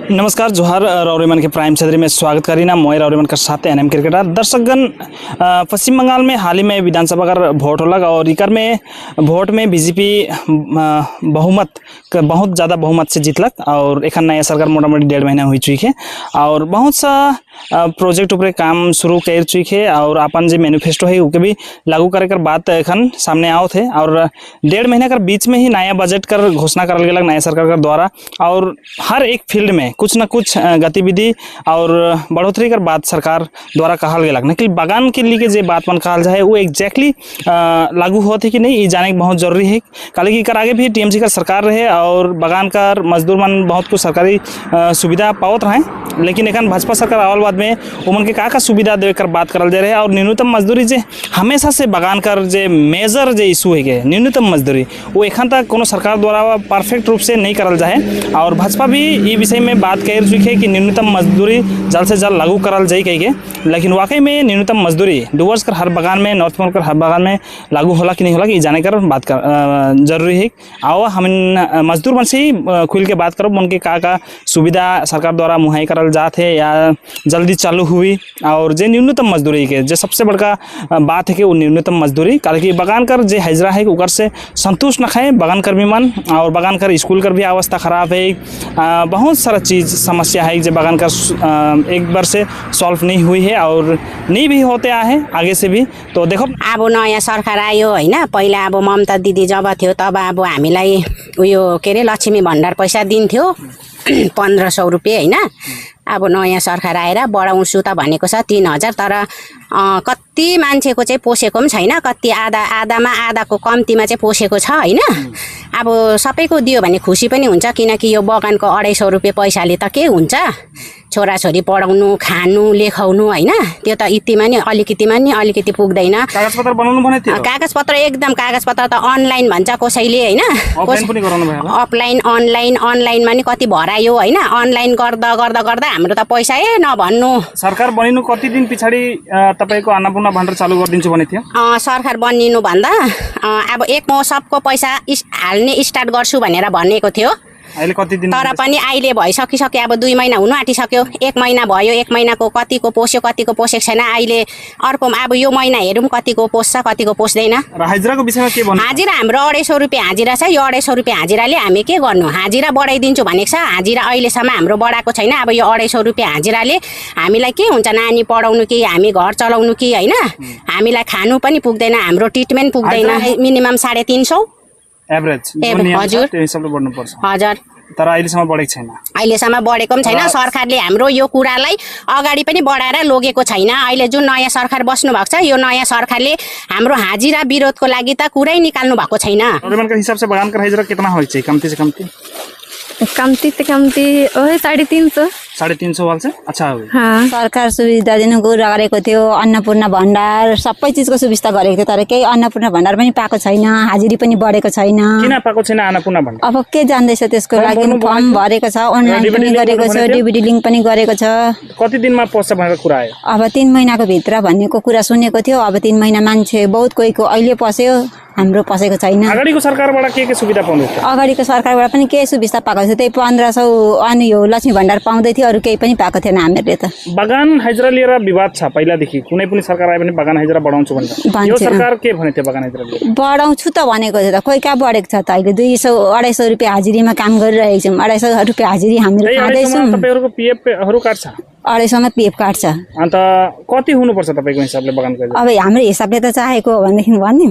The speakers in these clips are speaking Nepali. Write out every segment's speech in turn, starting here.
नमस्कार जोहार रौरीमन के प्राइम सदरी में स्वागत करीना मैं रौरीमन का साथ एनएम क्रिकेटर दर्शकगण पश्चिम बंगाल में हाल ही में विधानसभा का वोट होलक और इकर में वोट में बीजेपी बहुत ज़्यादा बहुमत से जीतलक और एखन नया सरकार मोटामोटी 1.5 महीना हुई चुकी है और बहुत सा प्रोजेक्ट ऊपर काम शुरू कर चुकी है और अपन जो मैनिफेस्टो है उके भी लागू करे कर बात एखन सामने आओ थे और 1.5 महीना कर बीच में ही नया बजट कर घोषणा करल गेलक नया सरकार के द्वारा और हर एक फील्ड में कुछ न कुछ गतिविधि और बढ़ोतरी कर बात सरकार द्वारा कहल गेलक लेकिन बागान के लिए जो बात मन कहल जाए वो एग्जैक्टली लागू होते कि नहीं ये जाने बहुत जरूरी है। काले की कर आगे भी टीएमसी का सरकार रहे और बागान कर मजदूर मन बहुत कुछ सरकारी सुविधा पावत रहे लेकिन एखन भाजपा सरकार आवल बाद में उमन के का सुविधा दे कर बात करल जा रहे और न्यूनतम मजदूरी जे हमेशा से बागान कर जे मेजर जे इशू है न्यूनतम मजदूरी वो एखन तक कोनो सरकार द्वारा परफेक्ट रूप से नहीं करल जाए और भाजपा भी ये विषय में बात कर चुकी है कि न्यूनतम मजदूरी जल्द से जल्द लागू करल जाए कही के लेकिन वाकई में न्यूनतम मजदूरी डुवर्स कर हर बागान में नॉर्थ मोर कर हर बागान में लागू होला कि नहीं होला कि जाने कर बात कर जरूरी है। आओ हम मजदूर मन से ही खुल के बात करो उनके का सुविधा सरकार द्वारा मुहैया करल जात है या जल्दी चालू हुई और जो न्यूनतम मजदूरी के जो सबसे बड़का बात है कि वो न्यूनतम मजदूरी कि बागान कर जो हजरा है उकर से संतुष्ट न खाए बागान कर्मी मन और बागान कर स्कूल कर भी अवस्था खराब है बहुत सारा चीज़ समस्या है जो बागान कर एक बार से सॉल्व नहीं हुई है और नहीं भी होते आए आगे से भी। तो देखो अब नयाँ सरकार आयो हैन पहिला अब ममता दिदी जब थियो तब अब हामीलाई उयो के अरे लक्ष्मी भण्डार पैसा दिन्थ्यो 1500 रुपियाँ हैन अब नयाँ सरकार आएर बढाउँछु त भनेको छ 3000 तर कति मान्छेको चाहिँ पोसेको पनि छैन कति आधामा आधाको कम्तीमा चाहिँ पोसेको छ हैन। अब सबैको दियो भने खुसी पनि हुन्छ किनकि यो बगानको 250 रुपियाँ पैसाले त के हुन्छ छोराछोरी पढाउनु खानु लेखाउनु हैन त्यो त इतिमा नि अलिकति पुग्दैन। कागजपत्र बनाउनु भने थियो कागजपत्र एकदम कागजपत्र त अनलाइन भन्छ कसैले हैन अफलाइन पनि गराउनु भयो अफलाइन अनलाइनमा नि कति भरायो हैन अनलाइन गर्दा हाम्रो त पैसा नभन्नु। सरकार बनिनु कति दिन पछाडी तपाईको अन्नपूर्ण भण्डार चालू गरिदिन्छु भने थियो सरकार बनिनु भन्दा अब एक मौसमको पैसा हाल्ने स्टार्ट गर्छु भनेर भनेको थियो अहिले कति दिन तर पनि अहिले भइसकिसक्यो अब 2 महिना हुनु आँटिसक्यो 1 महिना भयो 1 महिनाको कतिको पोस्यो कतिको पोसेको छैन अहिले अर्को अब यो महिना हेरौँ कतिको पोस्छ कतिको पोस्दैन। र हाजिराको विषयमा के भन्नु हाजिरा हाम्रो 250 रुपियाँ हाजिरा छ यो 250 रुपियाँ हाजिराले हामी के गर्नु हाजिरा बढाइदिन्छु भनेको छ हाजिरा अहिलेसम्म हाम्रो बढाएको छैन अब यो 250 रुपियाँ हाजिराले हामीलाई के हुन्छ नानी पढाउनु कि हामी घर चलाउनु कि हैन हामीलाई खानु पनि पुग्दैन हाम्रो ट्रिटमेन्ट पुग्दैन मिनिमम 350 एभरेज हजुर त्यो हिसाबले बढ्नु पर्छ हजुर तर अहिलेसम्म बढेको छैन अहिलेसम्म बढेको पनि छैन सरकारले हाम्रो यो कुरालाई अगाडि पनि बढाएर लगेको छैन। अहिले जुन नयाँ सरकार बस्नु भएको छ यो नयाँ सरकारले हाम्रो हाजिरा विरोधको लागि त कुरै निकाल्नु भएको छैन। के हिसाब से बागान का हाजिरा कितना होना चाहिए कमती से कमती वही 350 वाल से अच्छा हो हाँ। सरकार सुविधा दिनु गरेको थियो अन्नपूर्ण भण्डार सबै चीजको सुविधा गरेको थियो तर केही अन्नपूर्ण भण्डार पनि पाएको छैन हाजिरी पनि बढेको छैन किन पाएको छैन अन्नपूर्ण भण्डार अब के जान्दैछ त्यसको लागि फर्म भरेको छ अनलाइन पनि गरेको छ डीबीडी लिंक पनि गरेको छ कति दिनमा पस्छ भनेको कुरा आयो अब 3 महिनाको भित्र भन्नेको कुरा सुनेको थियो अब 3 महिना मान्छे बहुत कोहीको अहिले पस्यो हाम्रो पसेको छैन। अगाडिको सरकारबाट के सुविधा पाउँदै थियो अगाडिको सरकारबाट पनि के सुविधा पाएको थियो त्यही 1500 अनि यो लक्ष्मी भण्डार पाउँदै थियो अरु केही पनि पाएको थिएन हामीहरूले त। बागान हाजिरा लिएर विवाद छ पहिलादेखि कुनै पनि सरकार आए पनि बागान हाजिरा बढाउँछु भन्छ यो सरकार के भने थियो बागान हाजिरा लिएर बढाउँछु त भनेको थियो त खोइ का बढेको छ त अहिले 200 250 रुपैयाँ हाजिरीमा काम गरिरहेको छौं 250 रुपैयाँ हाजिरी हामीले खाँदै छौं तपाईहरुको पीएफहरु काट्छ 250 मा पीएफ काट्छ अन्त कति हुनु पर्छ तपाईको हिसाबले बागानको अब हाम्रो हिसाबले त चाहेको भनेदेखि भन्ने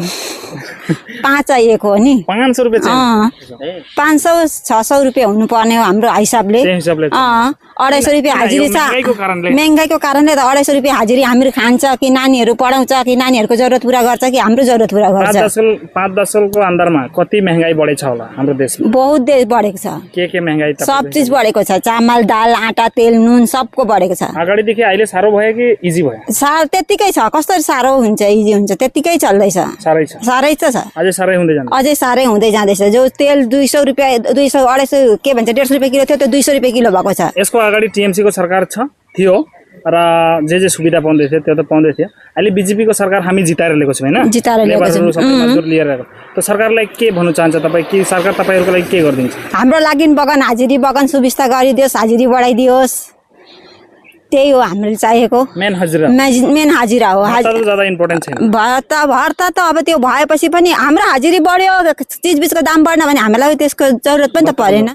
5 चाहिएको हो नि 500 रुपैयाँ चाहियो 500 600 रुपैयाँ हुनु पर्ने हो हाम्रो हिसाबले 250 रुपैयाँ हाजिरी छ महँगाईको कारणले त 250 रुपैयाँ हाजिरी हामीले खान्छ कि नानीहरु पढाउँछ कि नानीहरुको जरुरत पूरा गर्छ कि हाम्रो जरुरत पूरा गर्छ 5 दशकको अन्दरमा कति महँगाई बढेछ होला हाम्रो देशमा बहुत बढेको छ के महँगाई त सब चीज बढेको छ चामल दाल आटा तेल नुन सबको बढेको छ अगाडिदेखि अहिले सारो भयो कि इजी भयो सारो त्यतिकै छ कस्तो सारो हुन्छ इजी हुन्छ त्यतिकै चल्दै छ सारै त छ अझै सारै हुँदै जाँदैछ जो तेल 200 रुपैयाँ 200 250 के भन्छ 150 रुपैयाँ किलो थियो त्यो 200 रुपैयाँ किलो भएको छ। यसको अगाडि टीएमसी को सरकार थियो र जे सुविधा पाउँदै थियो त्यो त पाउँदै थियो। अहिले बीजेपी को सरकार हामी जिताएर ल्याएको छौँ हैन, जिताएर ल्याएको लेबरहरू सबै मजदुर लिएर आएको। त सरकारलाई के भन्नु चाहन्छ तपाईँ कि सरकार तपाईहरुको लागि के गर्दिन्छ? हाम्रो लागि बगान हाजिरी बगान सुविस्ता गरिदियोस्, हाजिरी बढाइदियोस्, त्यही हो हामीले चाहेको। मेन हाजिरा हो। ज्यादा इम्पोर्टेन्ट छैन। भर्ता त अब त्यो भएपछि पनि हाम्रो हाजिरी बढ्यो, चिजबिजको दाम बढ्न भने हामीलाई त्यसको जरुरत पनि त परेन।